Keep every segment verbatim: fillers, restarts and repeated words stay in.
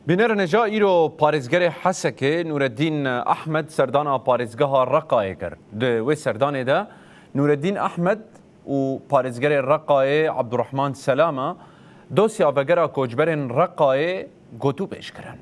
Bînerên hêja, îro parêzgerê Hesekê Nûreddîn Ehmed serdana parêzgeha Reqayê kir. Di wê serdanê de Nûreddîn Ehmed û parêzgerê Reqayê Abdurrahman Selama dosya vegera koçberên Reqayê gotûbêj kirin.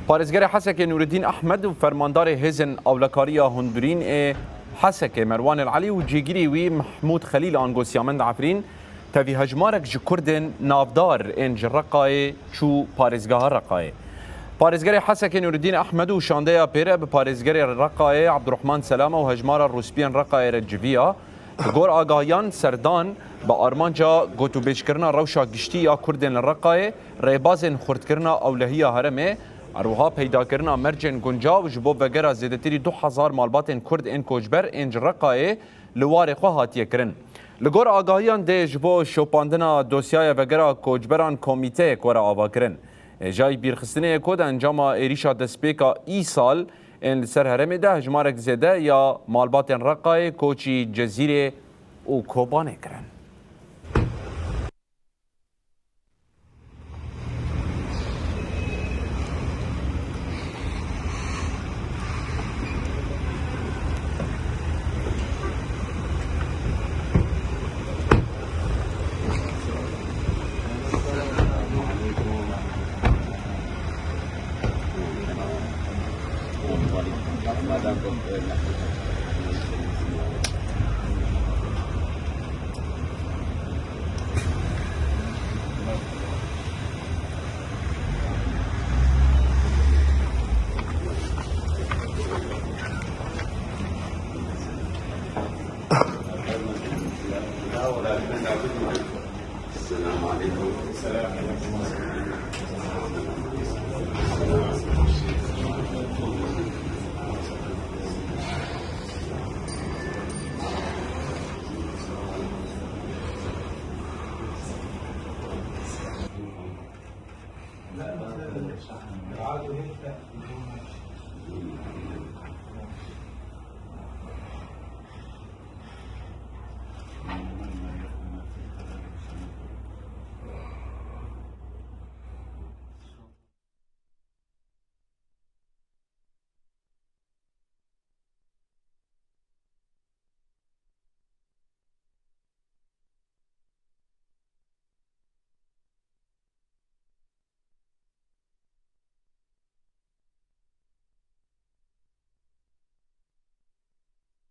Parêzgerê Hesekê Nûreddîn Ehmed û fermandarê Hêzên Ewlekariya Hundirîn ê Hesekê Merwan El Elî û cîgirî wî Mehmûd Xelîl ango Siyamend Efrîn tevî hejmarek ji Kurdên navdar ên ji Reqayê çû parêzgeha Reqayê. Parêzgerê Hesekê Nûreddîn Ehmed û şandeya pê re bi parêzgerê Reqayê Abdurrahman Selama û hejmara rûspiyên Reqayê re civiya. Li gor agahiyan, serdan bi armanca gotûbêjkirina rewşa giştî ya Kurdên li Reqayê, rêbazên xurtkirina ewlehiya herêmê, her wiha peydakirina mercên guncaw ji bo vegera zêdetirî du hezar malbatên Kurd ên koçber ên ji Reqayê li warê xwe hatiye kirin. Li gor agahiyan dê ji bo şopandina dosyaya vegera koçberan komîteyek were avakirin. Hêjayî bîrxistinê ye ku di encama êrîşa destpêka îsal ên li ser herêmê de hejmarek zêde ya malbatên Reqayê koçî Cezîrê û Kobanê kirin.